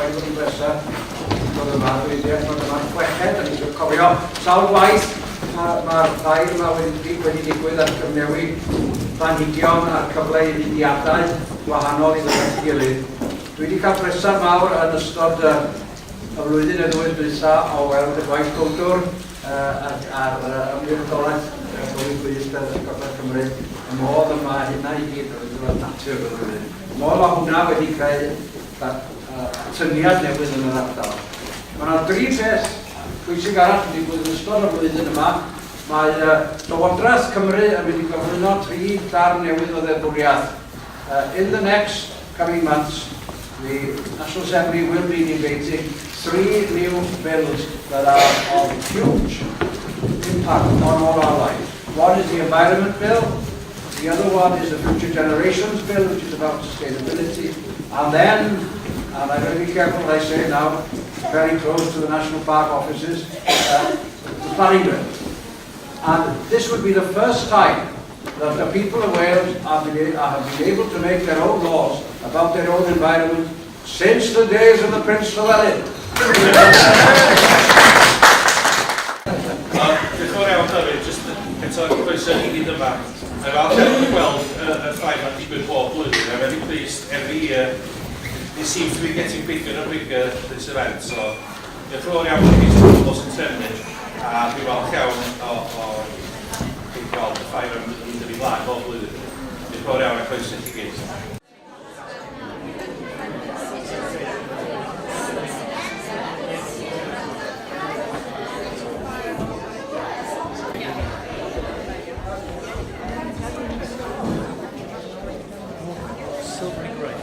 wedi bod yn bleser dod yma. Dwi'n deall bod yma'r chweched, a ni'n cofio sawl gwaith mae'r ma ffair yma wedi, wedi digwydd ar cyfnewid planhigion a'r cyfle i fudiadau gwahanol i ddod at ei gilydd. Dwi wedi cael pleser mawr yn ystod y, y flwyddyn neu ddwy dwytha o weld y gwaith bowdwr uh, ar, ar uh, ymddiriedolaeth uh, bywyd gwyllt yn Gogledd Cymru. Y modd yma hynna i gyd, roedd natur y flwyddyn. Y modd mae hwnna wedi creu atyniad newydd yn yr ardal. Mae yna dri pheth pwysig arall yn digwydd yn ystod y flwyddyn yma. Mae uh, Llywodraeth Cymru yn mynd i gyflwyno tri darn newydd o ddeddfwriaeth. Uh, in the next coming months, the National Assembly will be debating three new bills that are of huge impact on all our lives. One is the Environment Bill, The other one is the Future Generations Bill, which is about sustainability. And then, and I'm going to be careful what I say now, very close to the National Park offices, the Planning Bill. And this would be the first time that the people of Wales have been, have been able to make their own laws about their own environment since the days of the Prince Llywelyn. Diolch yn fawr iawn, David. Just eto, croeso i gyd yma. Mae'n falch iawn o gweld y, y ffair mae'n digwydd bob blwyddyn. I'm very pleased every year it seems to be getting bigger and bigger, this event. So, diolch yn fawr iawn i chi sy'n bobl sy'n trefnu. A dwi'n falch iawn o, o chi gweld y ffair yn mynd yn ei flaen bob blwyddyn. Diolch yn fawr iawn a croeso i chi gyd. Silvery grey.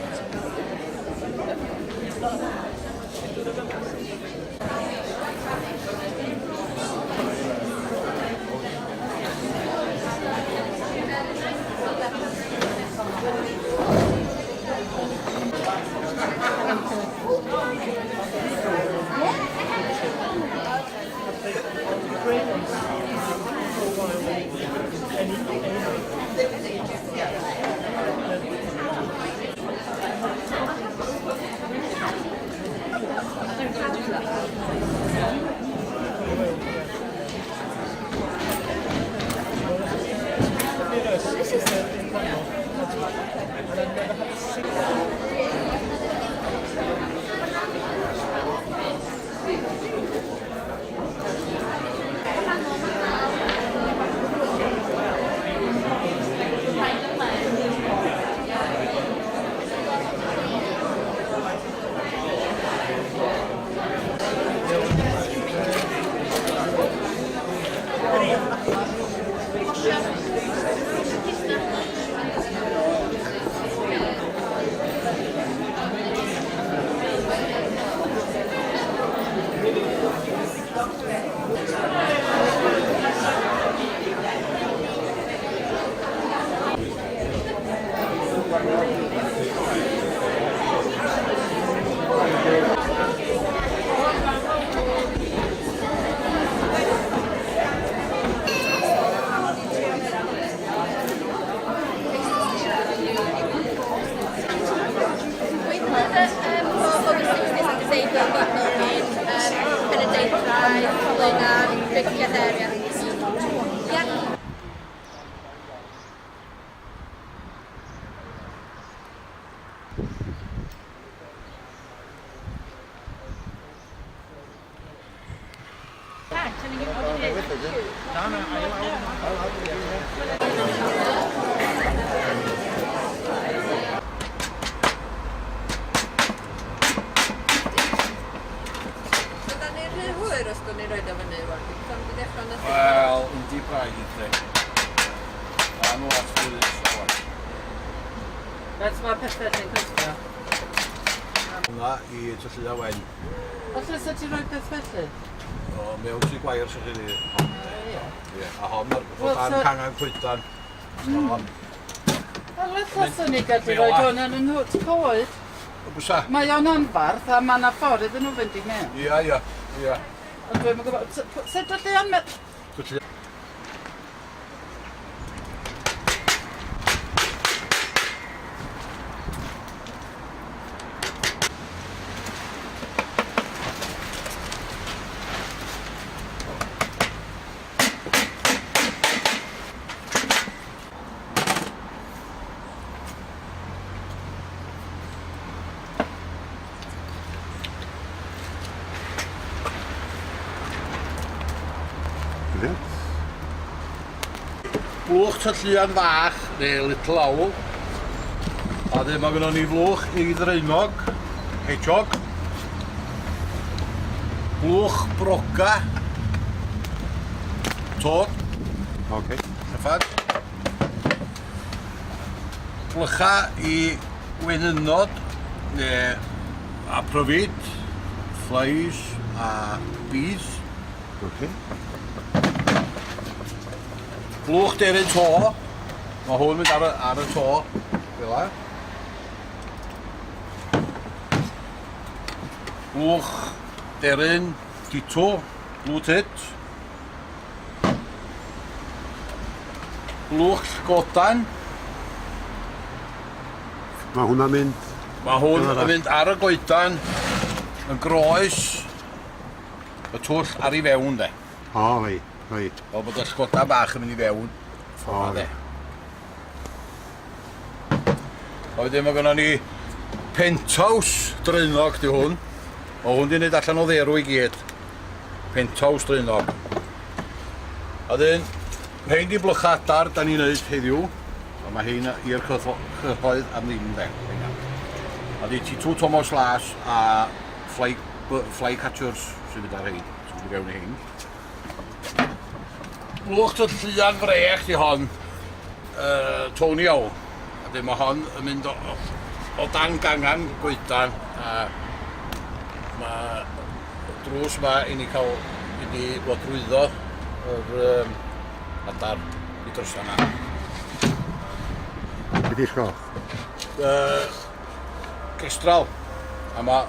Fyddan ni'n rhy hwyr os dwn ni'n rhoid o fyny ŵan? Di pethau'n mynd i ddechrau yn y Wel, yndi braidd, yndi. A nhw at flwyddyn nesa wan. Faint mae pethau sy'n costio? Hwnna i Tylluan Wen. O lle sa ti'n rhoi peth felly? O, mewn tŷ gwair sy'n chi ni. Hon, de. Ie. Ie, a hon, mae'r Wel, dan so- cangan coedan. Hon. Wel, ella swn i'n gallu rhoi hwn yn yng nghwt coed. O, bysa? Mae o'n anfarth a mae yna ffordd iddyn nhw fynd i mewn. Ia, ia, ia. Ond dwi'm yn gwybod, sut Tylluan... Tylluan. Blwch tylluan fach, neu Little Owl. A wedyn mae gennon ni flwch i ddraenog, hedgehog. Blwch broga, toad. Okay. Llyffad. Blycha i wenynod, neu a pryfid, flies a bees. Okay. Blwch deryn to. Mae hwn mynd ar y, ar y to. Fel la. Blwch deryn ditw. Blue tit. Blwch llygodan. Mae hwnna'n mynd... Mae hwn yn mynd ar y goedan yn groes y twll ar ei fewn de. O, reit, reit. Fel bod y llygodan bach yn mynd i fewn ffordd de. A wedyn mae gynnon ni penthouse draenog di hwn. Mae hwn di wneud allan o dderw i gyd. Penthouse draenog. A wedyn, rhein di blychau adar da ni'n neud heddiw. A mae hein i'r cyhoedd am ddim de. A di Titw Tomos Las a fly, fly catchers sy'n mynd ar hein. Sy'n mynd i fewn i hein. Blwch tylluan frech di hon. Tony Owl. A dyn mae hon yn mynd o, o, o dan gangan goedan a mae drws ma i ni cael i ni fod drwyddo yr um, adar i drysa yna. Be di sgoch? Cestral. A mae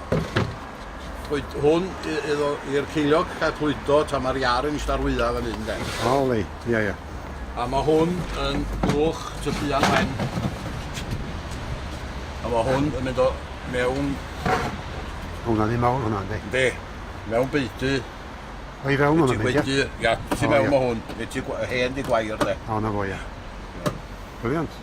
hwn iddo i'r ceiliog cael clwydo tra mae'r iar yn eistedd ar wyau fan hyn de. O, le, ie, ie. A mae hwn yn blwch tylluan wen. A mae hwn yn mynd o mewn... Hwna'n un mawr hwnna, yndi? Yndi. Mewn beudy. O, i fewn hwnna'n mynd, ie? Ia, tu mewn mae hwn. Neu ti hen di gwair, de. O, na fo, ia. Brilliant.